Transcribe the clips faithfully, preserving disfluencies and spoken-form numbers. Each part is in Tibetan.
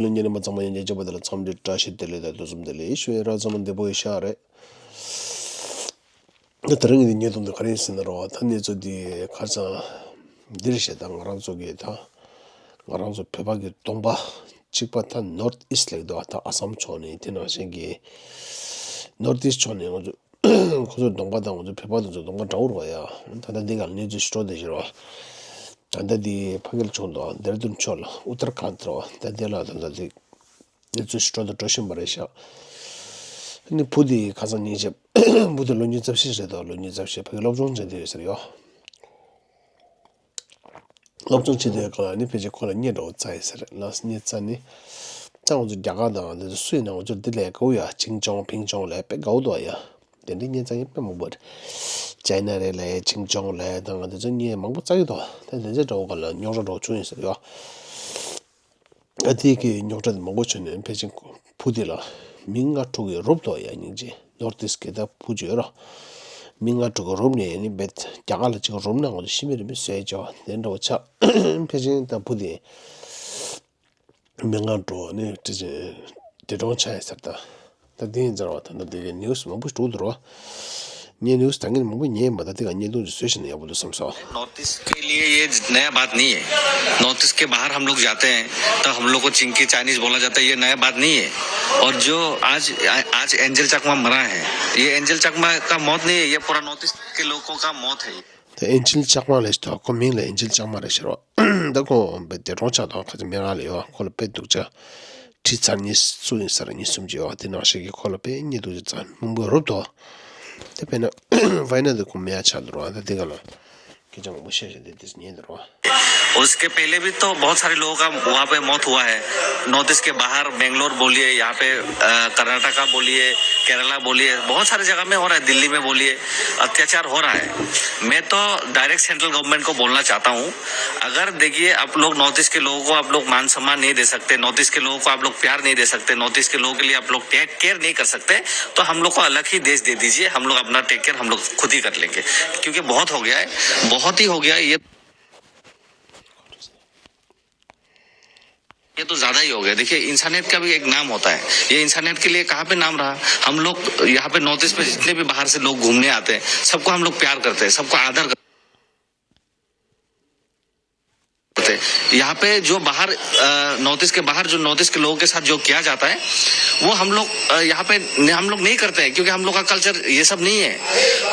ལོ་ཉེར་མ་ཚང་མ་ཡང་རྒྱལ་ཁབ་དེ་ལ་འཚམས་འདྲི་བཀྲ་ཤིས་བདེ་ལེགས་དང་དུས་གསུམ་བདེ་ལེགས་ཞུ་ཡ་ར་ཚང་མ་བདེ་པོ་ཡོད་ཤག་རེད། ད་དེ་རིང་གི་ཉེས་རྡུང་དེ་ག་རེ་ཡིན་ཟེར་ན་རོ། ད་གནས་ཚུལ་འདི་ཁ་སང་འདིར་བཤད། ད་ང་རང་ཚོ་གི་ད་ང་རང་ཚོ་བོད་པ་གི་གདོང་པ་གཅིག་པ་ད་North East ལེགས་འདུག་ད་ཨ་སམ་ཕྱོགས་ནས་དེ་ནང་བཞིན་གྱི་North East ཕྱོགས་ནས་ང་ཚོ་ཁོ་ཚོའི་གདོང་པ་དང་ང་ཚོ་བོད་པ་དེ་ཚོ་གདོང་པ་འདྲ་བོ་རེད་བ་ཡ། ད་ལྟ་འདི་ག་ལ་གནས་ཚུལ་ཞིག་འགྲོ་བསྡད་ཤག་རོ། ད་ལྟ་འདི་ཕ་གིར་བྱུང་འདུག་དེར་དུན་ཕྱོགས་ལ་ཨུ་ཏར་ཁཱན་ད་རོ། ད་དེ་ལ་ད་ལྟ་འདི་གནས་ཚུལ་ཞིག་འགྲོ་དང་འགྲོ་བཞིན་པ་རེད་ཤག་ཨ་ནི་བུ་དེ་ཁ་སང་ཉིན་ཤས་བུ་དེ་ལོ་ཉི་ཤུ་རྩ་བཞི་རེད་དོ། ལོ་ཉི་ཤུ་རྩ་བཞི་ཕ་གིར་སློབ་སྦྱོང་བྱེད་དུ་ཡོད་ཟེར་ཡོད། སློབ་སྦྱོང་བྱེད་དུས་སྒང་ལ་ནི་ཕལ་ཆེར་ཁོ་ལ་གཉེན་འདྲ་བོ་བཙལ་ཡོད་ཟེར། ལགས་སོ། གཉེན་བཙལ་ནི་ད་ང་ཚོ་རྒྱ་གར་དང་དེ་ཚོ་སུ་ཡིན་ན་ང་ཚོ་འདི་ལས་དགའ་བོ་ཡ། ཆིང་ཅོང་ཕིང་ཅོང་ལས་དཔེ་དགའ་བོ་འདུག་ཡ། དེ་འདྲའི་གཉེན་བཙལ་མཁན་དཔེ་མང་པོ་རེད། ཅའི་ན་རེད་ལས་ཆིང་ཅོང་ལས་དང་དེ་ཚོ་གཉེན་མང་པོ་བཙལ་གྱི་འདུག་ད་དེ་ཚོ་འདྲ་བོ་སྒང་ལ་རྙོག་དྲ་འདྲ་བོ་བྱུང་ཡོད་ཟེར་ཡོད། ཨ་དེ་གི་རྙོག་དྲ་དེ་མང་པོ་བྱུང་ནས་ཕལ་ཆེར་བུ་དེ་ལ་མི་ལྔ་དྲུག་གིས་རུབ་འདུག་ཡ། སྙིང་རྗེ། North East གི་ད་བུ་ཅིག་ཡོད་ར། མི་ལྔ་དྲུག་གིས་རུབ་ནས་ནི་རྦད་རྒྱ་གར་ལ་གཅིག་རུབ་ན་ང་ཚོ་ཤི་མི་རེད་མི་བཟོས་ཅོ་དེ་འདྲ་བོ་ཆགས། ཕལ་ཆེར་ད་བུ་དེ་མི་ལྔ་དྲུག་ནི་ཕལ་ཆེར་འདས་གྲོངས་ཆགས་ཡོད་ཟེར། ད་ད་དེ་ཡིན་ཟེར་བ། ད་ད་དེ་གི་ནིའུ་སི་མང་པོ་ཞིག་འགྲོ་འདུག་རོ། ངས་ནིའུ་སི་ད་ངས་མང་པོ་ཉན་མ། ད་དེ་ག་བརྙན་ཐུང་ཅིག་བཟོས་ཤེས་ན་ཡག་པོ་འདུག་བསམ་སོང་། north east के लिए ये नया बात नहीं है। नॉर्थ ईस्ट के बाहर हम लोग जाते हैं तो हम लोग को चिंकी चाइनीज बोला जाता है, ये नया बात नहीं है। और जो आज आज एंजल चकमा मरा है, ये एंजल चकमा का मौत नहीं है, ये पूरा नॉर्थ ईस्ट के लोगों का मौत है। ད་ཨེན་ཇིལ་ལྕགས་མ་ལབ་ཤག་ཁོ་མིང་ལ་ཨེན་ཇིལ་ལྕགས་མ་རེད་ཤག་རོ། ད་ཁོ་འདས་གྲོངས་ཆགས་འདུག་ཁ་ཅིག་མི་ལྔ་ལ་ཡོད། ཁོ་ལ་དཔེ་སྡུག་ཅག་ཁྲི་ཚར་གཉིས་སུ་ཡིན་ས་རེད། གཉིས་གསུམ་ཅིག་ཡོད། དེ་ནང་བཞིན་གྱི་ཁོ་ལ་དཔེ་གཉིད་སྡུག་ཅག་ཙམ་མང་པོ་རུབ་འདུག་དེ་དཔེར་ན་ཝའི་ནཱད་དུ་ཁོ་མེད་ཡ་ཆགས་འདུག་རོ། ད་དེ་ག་ལ་སྐད་ཆ་མང་པོ་བཤད་བཤད་དེ་དེ་ཉན་འདུག་རོ། उसके पहले भी तो बहुत सारे लोगों का वहाँ पे मौत हुआ है। नॉर्थ ईस्ट के बाहर, बेंगलोर बोलिए, यहाँ पे अ, कर्नाटका बोलिए, केरला बोलिए, बहुत सारी जगह में हो रहा है, दिल्ली में बोलिए, अत्याचार हो रहा है। मैं तो डायरेक्ट सेंट्रल गवर्नमेंट को बोलना चाहता हूँ, अगर देखिए, आप लोग नॉर्थ ईस्ट के लोगों को आप लोग मान सम्मान नहीं दे सकते, नॉर्थ ईस्ट के लोगों को आप लोग प्यार नहीं दे सकते, नॉर्थ ईस्ट के लोगों के लिए आप लोग टेक केयर नहीं कर सकते, तो हम लोग को अलग ही देश दे दीजिए, हम लोग अपना टेक केयर हम लोग खुद ही कर लेंगे। क्योंकि बहुत हो गया है, बहुत ही हो गया है ये। ये तो ज्यादा ही हो गया। देखिए, इंसानियत का भी एक नाम होता है। ये इंसानियत के लिए कहाँ पे नाम रहा? हम लोग यहाँ पे नॉर्थ ईस्ट में जितने भी बाहर से लोग घूमने आते हैं, सबको हम लोग प्यार करते हैं, सबको आदर करते हैं। यहाँ पे जो बाहर नॉर्थ ईस्ट के बाहर जो नॉर्थ ईस्ट के लोगों के साथ जो किया जाता है, वो हम लोग अ, यहाँ पे न- हम लोग नहीं करते हैं, क्योंकि हम लोग का कल्चर ये सब नहीं है।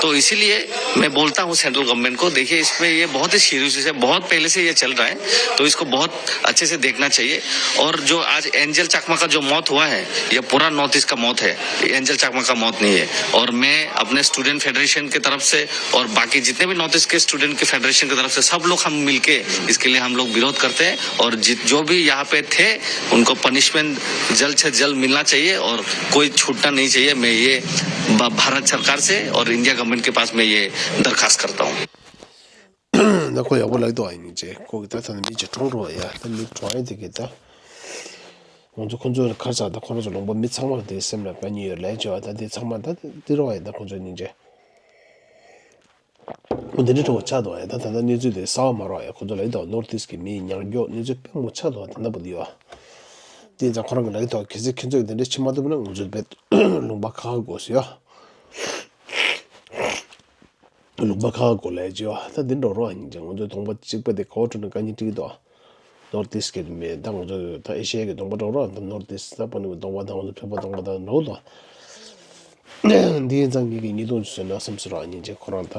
तो इसीलिए मैं बोलता हूँ सेंट्रल गवर्नमेंट को, देखिए, इसमें ये बहुत ही सीरियस है, बहुत पहले से ये चल रहा है, तो इसको बहुत अच्छे से देखना चाहिए। और जो आज एंजल चाकमा का जो मौत हुआ है, ये पूरा नॉर्थ ईस्ट का मौत है, ये एंजल चाकमा का मौत नहीं है। और मैं अपने स्टूडेंट फेडरेशन की तरफ से और बाकी जितने भी नॉर्थ ईस्ट के स्टूडेंट के फेडरेशन की तरफ से सब लोग हम मिलके इसके लिए हम लोग विरोध करते हैं। और जित जो भी यहाँ पे थे, उनको पनिशमेंट जल्द से जल्द मिलना चाहिए और कोई छूटना नहीं चाहिए। मैं ये ब- भारत सरकार से और इंडिया गवर्नमेंट के पास मैं ये दरखास्त करता हूँ। ད་ཁོ་ཡག་པོ་ལབ་འདུག་ཨ། སྙིང་རྗེ། ཁོ་གི་ད་ད་ནི་མི་ཅིག་གྲོངས་འགྲོ་ཡ། ད་མི་གྲོངས་ཡ་དེ་གི་ད་ང་ཚོ་ཁོ་ཚོ་གར་ས་ད་ཁོ་རང་ཚོ་ལུང་པ་མི་ཚང་མ་དེ་སེམས་ལ་དཀའ་ཉེན་ཡོད་ལས་བྱེད་པ་ད་དེ་ཚང་མ་ད་དེ་རོ་ཡ། ད་ཁོ་ཚོ་སྙིང་རྗེ། འོ་འདི་འདྲ་འདྲ་བོ་ཆགས་འདུག་ཨ། ད་ད་ལྟ་གནས་ཚུལ་དེ་གསར་པ་མ་རེད་ཨ། ཁོ་ཚོ་ལབ་འདུག་ནོར་ཐིསི་གི་མིའི་ཉར་འགྱོག་གནས་ཚུལ་དཔེ་མང་པོ་ཆགས་འདུག་ཨ། ད་ལྟ་བུ་འདི་ཡོད་ཨ། དེ་ཙང་ཁོ་རང་གི་ལབ་འདུག་གལ་སྲིད་ཁྱེད་ཚོས་འདི་འདྲ་བྱེད་མ་ཐུབ་ན་ང་ཚོ་རྦད་ལུང་པ་ཁག་ཁག་དགོས་སུ་ཡོད། ལུང་པ་ཁག་ཁག་དགོས་ལབ་ཀྱི་ཡོད་ཨ། ད་འདི་འདྲ་རོ་ཨ། སྙིང་རྗེ། ང་ཚོའི་གདོང་པ་གཅིག་པ་དེ་ག་བ་འགྲོ་ན་དཀའ་ཉེན་འཕྲད་ཀྱི་འདུག་ཨ། ནོར་ཐིསི་གི་མི་ད་ང་ཚོ་ད་ཨེ་ཤི་ཡ་གི་གདོང་པ་འདྲ་རོ། ད་ནོར་ཐིསི་ད་བོད་ནང་གི་གདོང་པ་དང་ང་ཚོ་བོད་པ་གདོང་པ་དང་འདྲ་བོ་འདུག་ཨ། འདི་ཡིན་ཙང་ངེད་ཀྱིས་ཉེས་རྡུང་ཅིག་བཟོས་ན་བསམ་སོང་ར། སྙིང་རྗེ། ཁོ་རང་ད་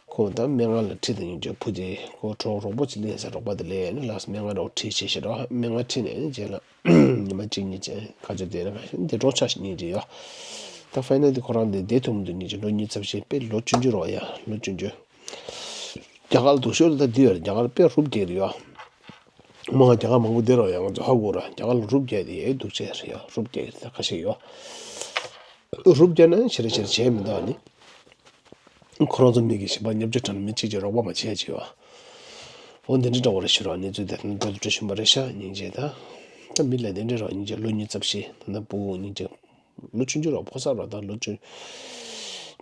ཁོ་ད་སྨན་ཁང་ལ་ཁྲིད་དང་སྙིང་རྗེ་བུ་དེ་ཁོ་གྲོགས་རོགས་པ་ཅིག་སླེབས་ཟེར། རོགས་པ་དེ་སླེབས་ནས་ལགས་སྨན་ཁང་རོགས་ཁྲིད་བྱས་ཤེས་རོགས། སྨན་ཁང་ཁྲིད་ནས་རྗེས་ལ་ཉི་མ་གཅིག་གཉིས་ཅན་ཁ་ཚོད་དེ་ན་འདས་གྲོངས་ཆགས་ཤིག་སྙིང་རྗེ་ཡོད། ད་ཕ་ཡི་ན་དེ་ཁོ་རང་དེ་བསྡད་ཐུབ་མི་འདུག་སྙིང་རྗེ། ལོ་ཉི་ཤུ་རྩ་བཞི་དཔེ་ལོ་ཆུང་ཆུང་རོགས་ཡ། ལོ་ཆུང་ཆུང་། རྒྱ་གར་ལ་སྡུག་ཤོས་ལ་ད་འདི་ཡོད་རེད། རྒྱ་གར་དཔེ་རུབ་རྒྱག་རེད་ཡ། མ་རྒྱ་གར་མང་པོ་བསྡད་རོགས་ཡ། ང་ཚོ་ཧ་གོ་ར། རྒྱ་གར་ལ་རུབ་རྒྱག་དེ་ཡ་སྡུག་ཅག་རེད་ཡ། རུབ་རྒྱག་རེད། ད་ཁ་ཤས་ཡོད། རུབ་རྒྱག་ན་ཞེ་དྲག་ཞེ་དྲག་བྱས་མི་འདུག་ཨ་ནི། ཁོ་རང་ཚོ་མི་གི་ཞིང་པ་ཉམས་ཆག་དྲག་ན་མི་གཅིག་གིས་རོགས་པ་མ་བྱས་ཅིག་ཡོད། འོ་འདི་འདྲ་འདྲ་བོ་རེད་ཤག་རོགས། གནས་ཚུལ་དེ་ད་འགྲོ་དུ་འགྲོ་བཞིན་པ་རེད་ཤག་སྙིང་རྗེ། ད་ད་མི་ལ་དེ་འདྲ་རོགས་སྙིང་རྗེ། ལོ་ཉི་ཤུ་རྩ་བཞི་ད་ད་བུ་སྙིང་རྗེ། ལོ་ཆུང་ཆུང་རོགས། ཕོ་གསར་རོགས། ད་ལོ་ཆུང་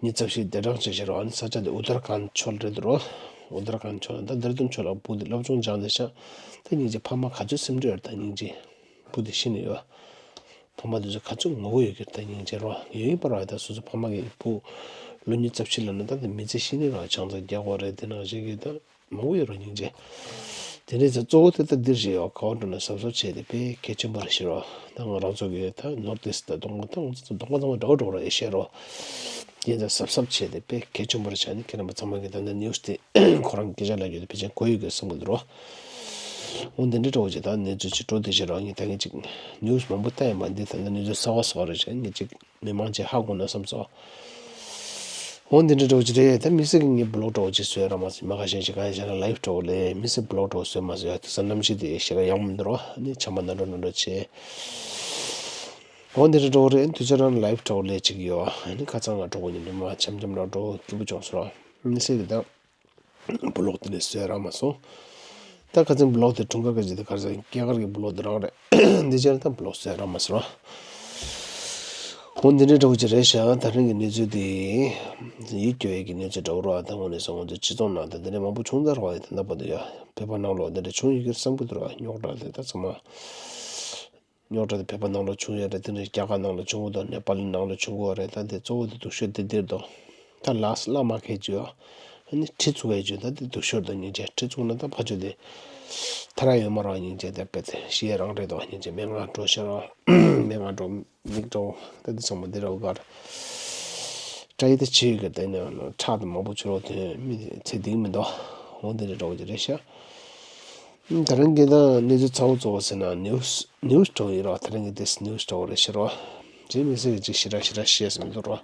ཉི་ཤུ་རྩ་བཞི་འདས་གྲོངས་བྱས་ཤག་རོགས། ཨ་ནི་ས་ཆ་དེ་ཨུ་ཏར་ཁཱན་ཕྱོགས་རེད་འདུག་རོགས། ཨུ་ཏར་ཁཱན་ཕྱོགས་ད་དེར་དུན་ཕྱོགས་ལ་བུ་དེ་སློབ་སྦྱོང་སྦྱངས་བསྡད་ཤག་ད་སྙིང་རྗེ། ཕ་མ་ག་ཚོད་སེམས་ཁྲལ་ཡོད་རེད། ད་སྙིང་རྗེ། བུ་དེ་ཤི་ནས་ཡོད། ཕ་མ་དེ་ཚོ་ག་ཚོད་ངོ་རྒོལ་ཡོད་ཀྱི་རེད་ད། སྙིང་རྗེ་རོ། ཡོད་ཡིན་པ་ར། ད་སོ་སོ་ཕ་མ་གི་བུ་ལོ་ཉི་ཤུ་རྩ་བཞི་ལ་ན་ད་དེ་མི་ཚེ་ཤི་ནས་རོ། ཆང་ས་རྒྱག་དགོས་རེད། དེ་ནང་བཞིན་གྱི་ད་མང་པོ་ཡོད་རོ། སྙིང་རྗེ། དེ་འདྲའི་ཚེ་གཙོ་བོ་དེ་ད་འདིར་བཞེས་ཡོད། ག་བ་འགྲོ་ན་གཟབ་གཟབ་བྱས་ཏེ་དཔེ་གལ་ཆེན་པོ་རེད་ཤི་རོ། ད་ང་རང་ཚོ་གི་ད་ནོར་ཏིས་ད་གདོང་པ་ད་ང་ཚོ་གདོང་པ་ཚང་མ་འདྲ་བོ་འདྲ་བོ་ར་ཨེ་ཤེས་རོ། དེ་ཚེ་གཟབ་གཟབ་བྱས་ཏེ་དཔེ་གལ་ཆེན་པོ་རེད་ཤག་ནི་ཁྱེད་རྣམ་པ་ཚང་མ་གི་ད་ལྟ་ནིའུ་སི་དེ་ཁོ་རང་སྐད་ཆ་ལབ་རྒྱུ་དེ་ཕལ་ཆེར་གོ་ཡོད་གི་བསམ་གི་འདུག་རོ། འོ་འདི་འདྲའི་འདྲ་བོ་ཅིག་ད་གནས་ཚུལ་ཅིག་འགྲོ་བསྡད་ཤག་རོ། ངས་ད་གིན་ཅིག་ནིའུ་སི་མང་པོ་ལྟ་ཡིན་པ་འདི་ད་ལྟ་གནས་ཚུལ་གསར་བ་གསར་བ་རེད་ཤག་ངས་ཅིག་མི་མང་ཅིག་ཧ་གོ་ན་བསམ་སོང་། འོ་འདི་འདྲའི་འདྲ་བོ་ཅིག་རེད། ད་མི་སེར་གི་ངས་བི་ལོག་འདྲ་བོ་ཅིག་བཟོས་ར་མ་ཟིན་མ་ཁ་ཤས་ཤིག་གང་ཡིན་ཟེར་ན་ལའིབ་འདྲ་བོ་ལས་མི་སེར་བི་ལོག་འདྲ་བོ་བཟོས་མ་ཟིན་ཡ་དེ་ས་གནམ་གཤིས་དེ་ཞེ་དྲག་ཡག་མི་འདུག་རོ། ཨ་ནི་ཆམ་པ་ནག་འགྲོ་ནག་འགྲོ་བྱས། འོ་འདི་འདྲ་འདྲ་བོ་རེད། དུས་ཚོད་རང་ལའིབ་འདྲ་བོ་ལས་ཅིག་ཡོད། ཨ་ནི་ཁ་སང་ང་འགྲོ་གི་ཡིན་འདུག་མ་འཆམ་འཆམ་ར་འགྲོ་སྐྱིད་པོ་བྱུང་སོང་ར། མི་སེར་གི་ད་བི་ལོག་དེ་ནས་བཟོས་ར་མ་སོང་། ད་ཁ་སང་བི་ལོག་དེ་དྲུང་ཁག་གི་ཅིག་དེ་ག་རེ་ཟེར་སྐྱེས་སྐར་གི་བི་ལོག་དེ་རང་རེད། འདི་ཕྱིར་ད་བི་ལོག་བཟོས་ར་མ་སོང་ར། འོ་འདི་འདྲའི་འདྲ་བོ་ཅིག་རེད་ཤག་ད་རིང་གི་གནས་ཚུལ་དེ་ཡིད་སྐྱོ་ཡས་ཀྱི་གནས་ཚུལ་འདྲ་བོ་ར། ད་དངོས་གནས་སོང་ང་ཚོའི་སྤྱི་ཚོགས་ནང་ད་འདི་འདྲའི་མང་པོ་བྱུང་ཚར་བ་ཡིན། ད་ལྟ་བར་དུ་ཡ་བོད་པ་ནང་ལོགས་འདི་འདྲ་བྱུང་ཡོད་ཀྱི་རེད་བསམ་གྱི་འདུག་ར། རྙོག་དྲ་དེ་ད་ཚང་མ་རྙོག་དྲ་དེ་བོད་པ་ནང་ལོགས་བྱུང་ཡོད་རེད། དེ་ནས་རྒྱ་གར་ནང་ལོགས་བྱུང་གི་འདུག་ནེ་པ་ལི་ནང་ལོགས་བྱུང་གི་ཡོད་རེད། ད་དེ་གཙོ་བོ་དེ་སྡུག་ཤོས་དེ་འདིར་འདུག་ད་ལགས་བླ་མ་ཁེ་ཅུ་ཨ་ནི་ཁྲི་ཚུགས་ཡས་ཅུ་ད་དེ་སྡུག་ཤོས་དང་སྙིང་རྗེ། ཁྲི་ཚུགས་ན་ད་ཕ་ཆོས་དེ་ཐ་ར་ཡོད་མ་རང་སྙིང་རྗེ་དེ་པད་ཤི་ཡས་རང་རེད་དོ། སྙིང་རྗེ་མེད་ང་འགྲོ་ཤ་རོ། མེད་ང་འགྲོ་མིག་འགྲོ། ད་དེ་ཚང་མ་འདི་ར་གར་ཏྲ་ཡི་ད་ཆི་ཡོད་གི་དེ་ནས་ཁྲག་དེ་མང་པོ་ཆུ་རོ་དེ་མི་ཚེ་སྡིག་མི་འདུག་འོ་འདི་རེད་འགྲོ་གི་རེད་ཤག་ད་རིང་གི་ད་གནས་ཚུལ་ཚ་བོ་གཙོ་བོ་ཟེར་ན་ནིའུ་སི་ནིའུ་སི་འདྲ་བོ་ཡིན་རོ། ད་རིང་གི་དེ་ནིའུ་སི་འདྲ་བོ་རེད་ཤི་རོ། རྗེས་མི་སེར་གྱི་ཅིག་ཞེ་དྲག་ཞེ་དྲག་བཤད་ཟིན་འདུག་རོ།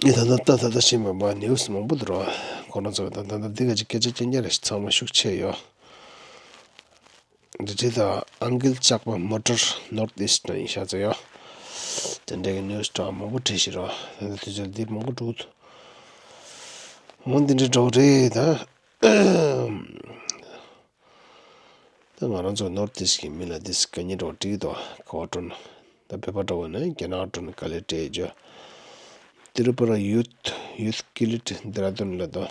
ཨེ་ད་ད་ད་ད་ད་ཤེས་མ་པ་ནིའུ་སི་མང་པོ་འདུག་རོ། ཁོ་རང་ཚོ་ད་ད་ད་འདི་ག་ཅིག་སྐད་ཆ་རྐྱང་རྐྱང་རེད་ཤག་ཚང་མ་ཤུགས་ཆེ་ཡོད། འདི་འདྲ་ད་ཨང་ཀིལ་ལྕགས་པ་མོ་ཊར་ནོར་ཨིསྟ་ནས་ཡིན་ཤག་ཚོ་ཡོད། དེ་འདྲ་གི་ནིའུ་སི་འདྲ་མང་པོ་བྲིས་ཤི་རོ། ད་ད་དུས་ཚོད་འདི་མང་པོ་འགྲོ་འདུག་འོ་འདི་འདྲ་འདྲ་བོ་རེད་ད། ད་ང་རང་ཚོ་ནོར་ཨིསྟ་གི་མི་ལ་འདི་སྐད་ཉན་འདྲ་བོ་འགྲིག་འདུག་ག་བ་འགྲོ་ན། ད་བོད་པ་འདྲ་བོ་ན་རྒྱ་ནག་འགྲོ་ན་ག་ལེ་སྤྲད་རྒྱུ། ཏི་རི་པུ་ར་ཡུཐ་ཡུཐ་ཀི་ལིད་ཌེ་ར་དུན་ལ་འདུག་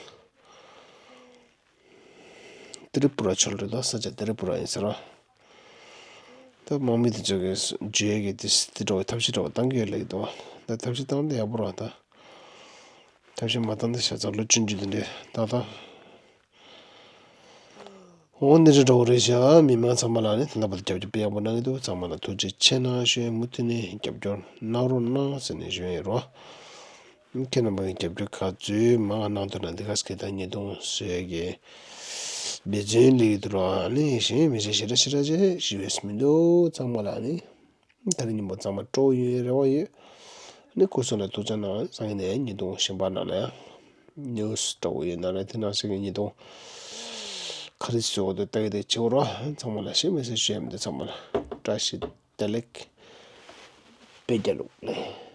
ཏི་རི་པུ་ར་ཆོལ་རེད་འདུག་ས་ཆ་ཏི་རི་པུ་ར་ཡིན་ཟེར་རོ། ད་དམག་མི་དེ་ཚོ་གིས་འཇུ་ཡས་ཀྱི་དེ་དེ་འདྲ་བའི་ཐབས་ཤེས་འདྲ་བོ་བཏང་གི་ཡོད་ལབ་ཀྱི་འདུག་ད་ཐབས་ཤེས་བཏང་ན་ཡག་པོ་རེད་ད། ཐབས་ཤེས་མ་བཏང་ན་ཤ་ཚ་ལོ་ཆུང་ཆུང་དེ་འདྲས་ད་ད། འོ་འདི་འདྲ་འདྲ་བོ་རེད་ཤག་མི་མང་ཚང་མ་ལ་ནི་ད་ལྟ་བར་དུ་རྒྱབ་སྐྱོར་དཔེ་ཡག་པོ་གནང་གི་འདུག་ཚང་མ་ལ་ཐུགས་རྗེ་ཆེ་གནང་ཞུ། མུ་མཐུད་ནས་རྒྱབ་སྐྱོར་གནང་རོགས་གནང་ཟེར་ནས་ཞུ་ཡིན་རོ། ཁྱེད་རྣམ་པ་གི་རྒྱབ་སྐྱོར་ག་ཚོད་མང་གནང་ཐུབ་ན་འདི་ག་སྐད་དང་ཉེས་རྡུང་བཟོ་ཡས་ཀྱི་འབད་བརྩོན་ལས་ཀྱི་འདུག་རོ། ཨ་ནི་གཞན་མི་ཚེ་ཞེ་དྲག་ཞེ་དྲག་ཅིག་ཞུ་ཡས་མི་འདུག་ཚང་མ་ལ་ཨ་ནི། ད་རིང་ཉིན་མོ་གཙང་མ་སྤྲོ་བོ་ཡོང་ཡའི་རེ་བ་ཡོད། ཨ་ནི་སྐུ་གཟུགས་ལ་ཐུགས་ཅག་གནང་། སང་ཉིན་ནས་ཉིས་སྟོང་གཞན་པ་ནང་ལ་ཡང་ནིའུ་སི་སྤྲོ་བོ་ཡོད་ན་རེད། དེ་ནང་བཞིན་གྱི་ཉིས་སྟོང་ག་རེ་བཟོ་དགོས་འདུག་ལྟ་གི་དེ་བྱེད་དགོས་རོགས། ཚང་མ་ལ་ཤེས་མི་ཤེས་ཞུ་ཡ་མི་འདུག་ཚང་མ་ལ་བཀྲ་ཤིས་བདེ་ལེགས། དཔེ་རྒྱ་ལུགས་ལས།